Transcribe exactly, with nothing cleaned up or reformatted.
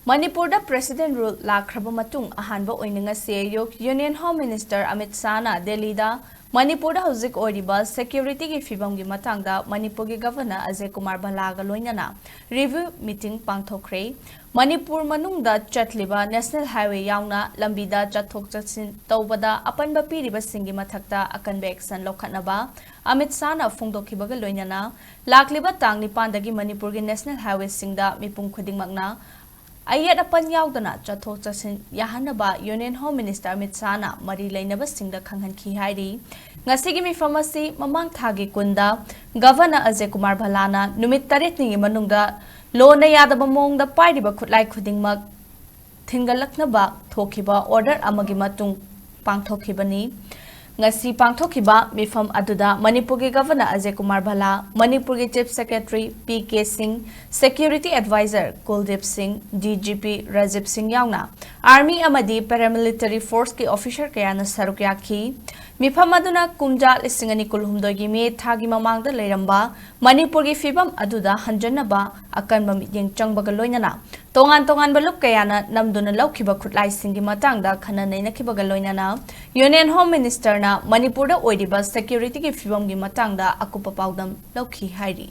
ꯃꯅꯤꯄꯨꯔꯗ President Rule ꯂꯥꯛꯈ꯭ꯔꯕ ꯃꯇꯨꯡ ꯑꯍꯥꯟꯕ ꯑꯣꯏꯅ ꯉꯁꯤ ꯑꯌꯨꯛ Union Home Minister ꯑꯃꯤꯠ ꯁꯥꯍꯅ ꯗꯦꯜꯂꯤꯗ ꯃꯅꯤꯄꯨꯔꯗ ꯍꯧꯖꯤꯛ ꯑꯣꯏꯔꯤꯕ securityꯒꯤ ꯐꯤꯕꯝꯒꯤ ꯃꯇꯥꯡꯗ ꯃꯅꯤꯄꯨꯔꯒꯤ Governor ꯑꯖꯌ ꯀꯨꯃꯥꯔ ꯚꯜꯂꯥꯒ ꯂꯣꯏꯅꯅ review meeting ꯄꯥꯡꯊꯣꯛꯈ꯭ꯔꯦ꯫ ꯃꯅꯤꯄꯨꯔ ꯃꯅꯨꯡꯗ ꯆꯠꯂꯤꯕ National Highway ꯌꯥꯎꯅ ꯂꯝꯕꯤꯗ ꯆꯠꯊꯣꯛ ꯆꯠꯁꯤꯟ ꯇꯧꯕꯗ ꯑꯄꯟꯕ ꯄꯤꯔꯤꯕꯁꯤꯡꯒꯤ ꯃꯊꯛꯇ ꯑꯀꯟꯕ action ꯂꯧꯈꯠꯅꯕ ꯑꯃꯤꯠ ꯁꯥꯍꯅ ꯐꯣꯡꯗꯣꯛꯈꯤꯕꯒ ꯂꯣꯏꯅꯅ ꯂꯥꯛꯂꯤꯕ ꯇꯥꯡ ꯅꯤꯄꯥꯟꯗꯒꯤ ꯃꯅꯤꯄꯨꯔꯒꯤ National Highwayꯁꯤꯡꯗ ꯃꯤꯄꯨꯝ ꯈꯨꯗꯤꯡꯃꯛꯅ ꯑꯌꯦꯠ ꯑꯄꯟ ꯌꯥꯎꯗꯅ ꯆꯠꯊꯣꯛ ꯆꯠꯁꯤꯟ ꯌꯥꯍꯟꯅꯕ Union Home Minister ꯑꯃꯤꯠ ꯁꯥꯍꯅ ꯃꯔꯤ ꯂꯩꯅꯕꯁꯤꯡꯗ ꯈꯪꯍꯟꯈꯤ ꯍꯥꯏꯔꯤ꯫ ꯉꯁꯤꯒꯤ ꯃꯤꯐꯝ ꯑꯁꯤ ꯃꯃꯥꯡ ꯊꯥꯒꯤ ꯀꯨꯟꯗ Governor ꯑꯖꯌ ꯀꯨꯃꯥꯔ ꯚꯜꯂꯥꯅ ꯅꯨꯃꯤꯠ ꯇꯔꯦꯠꯅꯤꯒꯤ ꯃꯅꯨꯡꯗ ꯂꯣꯅ ꯌꯥꯗꯕ ꯃꯑꯣꯡꯗ ꯄꯥꯏꯔꯤꯕ ꯈꯨꯠꯂꯥꯏ ꯈꯨꯗꯤꯡꯃꯛ ꯊꯤꯡꯒꯠꯂꯛꯅꯕ ꯊꯣꯛꯈꯤꯕ order ꯑꯃꯒꯤ ꯃꯇꯨꯡ ꯄꯥꯡꯊꯣꯛꯈꯤꯕꯅꯤ꯫ ꯉꯁꯤ ꯄꯥꯡꯊꯣꯛꯈꯤꯕ ꯃꯤꯐꯝ ꯑꯗꯨꯗ ꯃꯅꯤꯄꯨꯔꯒꯤ Governor ꯑꯖꯌ ꯀꯨꯃꯥꯔ ꯚꯜꯂꯥ, ꯃꯅꯤꯄꯨꯔꯒꯤ Chief Secretary ꯄꯤ ꯀꯦ ꯁꯤꯡ, Security Advisor ꯀꯨꯜꯗꯤꯞ ꯁꯤꯡ, ꯗꯤ ꯖꯤ ꯄꯤ ꯔꯥꯖꯤꯕ ꯁꯤꯡ ꯌꯥꯎꯅ Army ꯑꯃꯗꯤ Paramilitary Forceꯀꯤ officer ꯀꯌꯥꯅ ꯁꯔꯨꯛ ꯌꯥꯈꯤ꯫ ꯃꯤꯐꯝ ꯑꯗꯨꯅ ꯀꯨꯝꯖꯥ ꯂꯤꯁꯤꯡ ꯑꯅꯤ ꯀꯨꯟꯍꯨꯝꯗꯣꯏꯒꯤ ꯃꯦ ꯊꯥꯒꯤ ꯃꯃꯥꯡꯗ ꯂꯩꯔꯝꯕ ꯃꯅꯤꯄꯨꯔꯒꯤ ꯐꯤꯕꯝ ꯑꯗꯨꯗ ꯍꯟꯖꯟꯅꯕ ꯑꯀꯟꯕ ꯃꯤꯠꯌꯦꯡ ꯆꯪꯕꯒ ꯂꯣꯏꯅꯅ ꯇꯣꯉꯥꯟ ꯇꯣꯉꯥꯟꯕ ꯂꯨꯞ ꯀꯌꯥꯅ ꯅꯝꯗꯨꯅ ꯂꯧꯈꯤꯕ ꯈꯨꯠꯂꯥꯏꯁꯤꯡꯒꯤ ꯃꯇꯥꯡꯗ ꯈꯟꯅ ꯅꯩꯅꯈꯤꯕꯒ ꯂꯣꯏꯅꯅ Union Home Ministerꯅ ꯃꯅꯤꯄꯨꯔꯗ ꯑꯣꯏꯔꯤꯕ securityꯒꯤ ꯐꯤꯕꯝꯒꯤ ꯃꯇꯥꯡꯗ ꯑꯀꯨꯞꯄ ꯄꯥꯎꯗꯝ ꯂꯧꯈꯤ ꯍꯥꯏꯔꯤ꯫